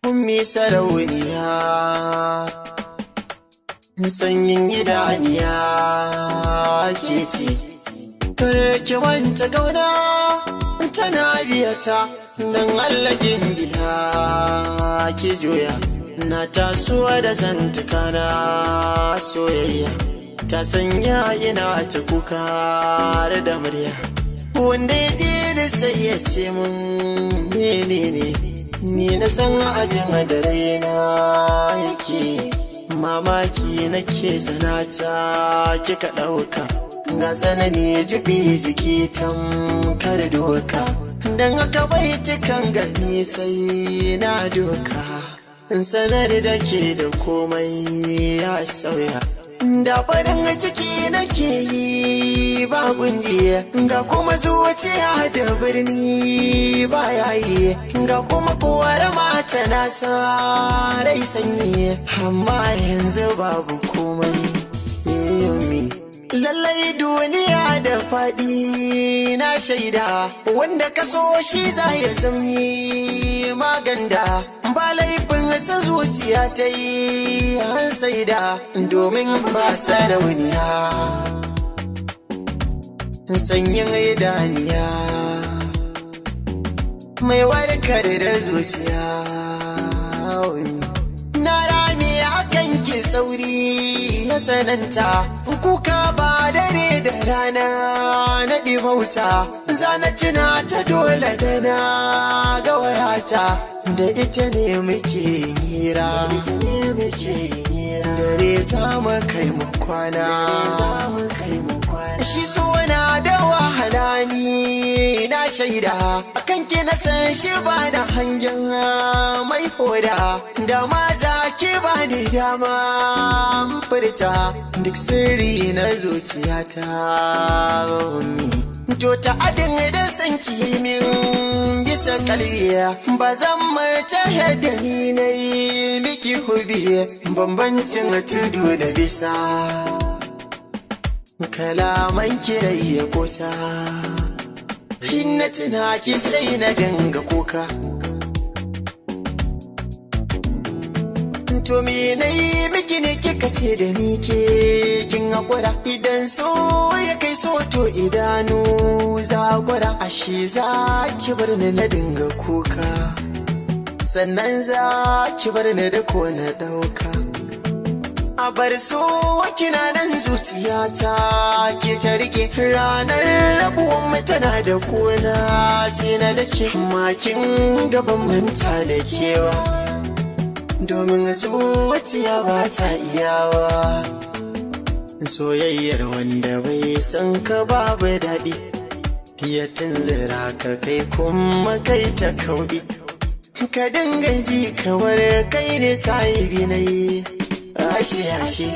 Ummi sarauniya, sanyin idaniya ke ce. Kar ki wanta gauna tana biyata, don Allah biya ki juya. Na tasowa da zantuka na soyayya, ta sanya ina ta kuka da murya. Wanda ya je da sai ya ce mun menene, ni na san abin da raina yake. Mamaki nake sanata kika ɗauka, ga tsanani jibi jiki tamkar doka. Don haka baitukan gani sai na doka, sanar da ke da komai ya sauya. Da farin ciki nake yi ba kunjiya, ga kuma zuciya da birni ba yayi, ga kuma kowar mata na sa rai sanyi, amma yanzu babu komai. Lallai duniya da faɗi na shaida, wanda ka so shi za ya zami maganda, ba laifin sa zuciya ta yi an saida, domin ba sarauniya sanyin idaniya mai warkar da zuciya. Na rami akan ki sauri ya sananta, kuka ba dare da rana na ɗimauta, zana tuna ta dole da na ga wayata, da ita ne muke hira, dare za mu kai mu kwana. Shi so na da wahala ni na shaida, akan ki na san shi ba da hangen mai hoda, da ma za ki ba da dama furta duk sirri na zuciyata. To ta adin da san ki min bisa kalbiya, ba zan mace da ni na yi miki hubi, bambancin tudu da bisa kalaman kirai ya kusa. Hinna tuna ki sai na ganga kuka. To me na yi miki ne kika ce da ni ke kin hakura, idan so ya kai so to idanu zagura, ashe za ki bar ni na dinga kuka, sannan za ki bar ni da ko na dauka. A bar so kina nan zuciyata ke ta rike, ranar rabuwan mu tana da kuna sai na dake makin gaban manta da kewa, domin zuciya ba ta iyawa. Soyayyar wanda bai san ka babu daɗi, ya tunzura ka kai kuma kai ta kauɗi, ka dinga ji kawar kai ne sahibi na yi. Ashe ashe